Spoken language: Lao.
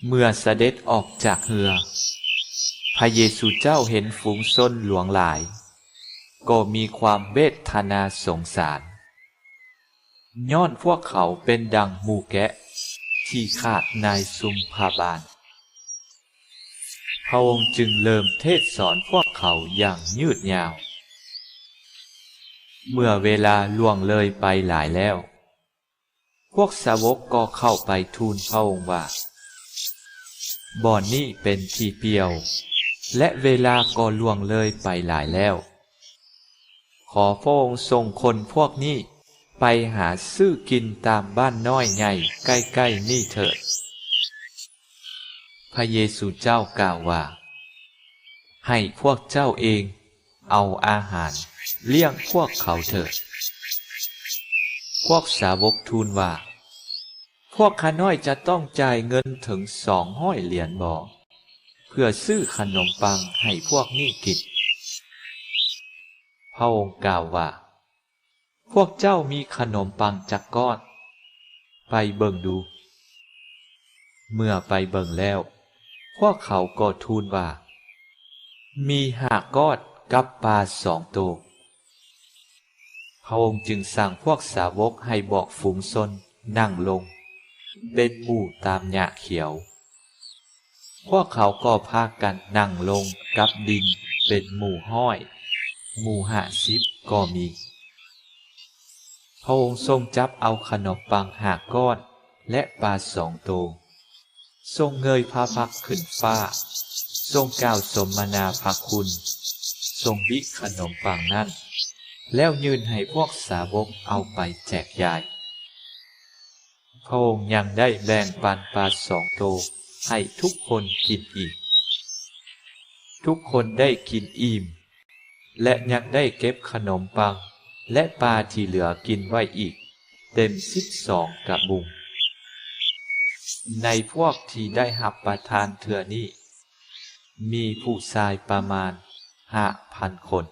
ເມື່ອສະເດັດອອກຈາກເຮືອ, ພະເຢຊູເຈົ້າເຫັນຝູງຊົນຫຼວງຫຼາຍ, ກໍມີຄວາມເວທະນາສົງສານ, ຍ້ອນພວກເຂົາເປັນດັ່ງໝູແກະທີ່ຂາດນາຍຊຸມພະບານ. ພະອົງຈຶ່ງເລີ່ມເທດສອນພວກເຂົາຢ່າງຍືດຍາວ. ເມື່ອເວລາລ່ວງເລີຍໄປຫຼາຍແລ້ວ, ພວກສາວົກກໍເຂົ້າໄປທູນພະອົງວ່າ, ບ່ອນນີ້ເປັນທີ່ປ່ຽວ ແລະ ເວລາກໍລ່ວງເລີຍໄປຫຼາຍແລ້ວ. ຂໍພະອົງສົ່ງຄົນພວກນີ້ໄປຫາຊື້ກິນຕາມບ້ານນ້ອຍໃຫຍ່ໃກ້ໆນີ້ເຖີດ. ພະເຢຊູເຈົ້າກ່າວວ່າ, ໃຫ້ພວກເຈົ້າເອງເອົາອາຫານລ້ຽງພວກເຂົາເຖີດ. ພວກສາວົກທູນວ່າ, ພວກຂ້ານ້ອຍຈະຕ້ອງຈ່າຍເງິນເຖິງສອງຮ້ອຍຫຼຽນບໍ ເພື່ອຊື້ຂະໜົມປັງໃຫ້ພວກນີ້ກິນ? ພະອົງກ່າວວ່າ, ພວກເຈົ້າມີຂະໜົມປັງຈັກກ້ອນ? ໄປເບິ່ງດູ. ເມື່ອໄປເບິ່ງແລ້ວ, ພວກເຂົາກໍທູນວ່າ, ມີຫ້າກ້ອນກັບປາສອງໂຕ. ພະອົງຈຶ່ງສັ່ງພວກສາວົກໃຫ້ບອກຝູງຊົນນັ່ງລົງເປັນໝູ່ຕາມຫຍ້າຂຽວ. ພວກເຂົາກໍພາກັນນັ່ງລົງກັບດິນເປັນໝູ່ຮ້ອຍ, ໝູ່ຫ້າສິບກໍມີ. ພະອົງຊົງຈັບເອົາຂະໜົມປັງຫ້າກ້ອນ ແລະ ປາສອງໂຕ, ຊົງເງີຍພະພັກຂຶ້ນຟ້າ, ຊົງກ່າວສົມມະນາພະຄຸນ, ຊົງບິຂະໜົມປັງນັ້ນ, ແລ້ວຍື່ນໃຫ້ພວກສາວົກເອົາໄປແຈກຢາຍ. ພະອົງຍັງໄດ້ແບ່ງປັນປາສອງໂຕໃຫ້ທຸກຄົນກິນອີກ. ທຸກຄົນໄດ້ກິນອີ່ມ ແລະ ຍັງໄດ້ເກັບຂະໜົມປັງ ແລະ ປາທີ່ເຫຼືອກິນໄວ້ອີກເຕັມສິບສອງກະບຸງ. ໃນພວກທີ່ໄດ້ຮັບປະທານເທື່ອນີ້ ມີຜູ້ຊາຍປະມານຫ້າພັນຄົນ.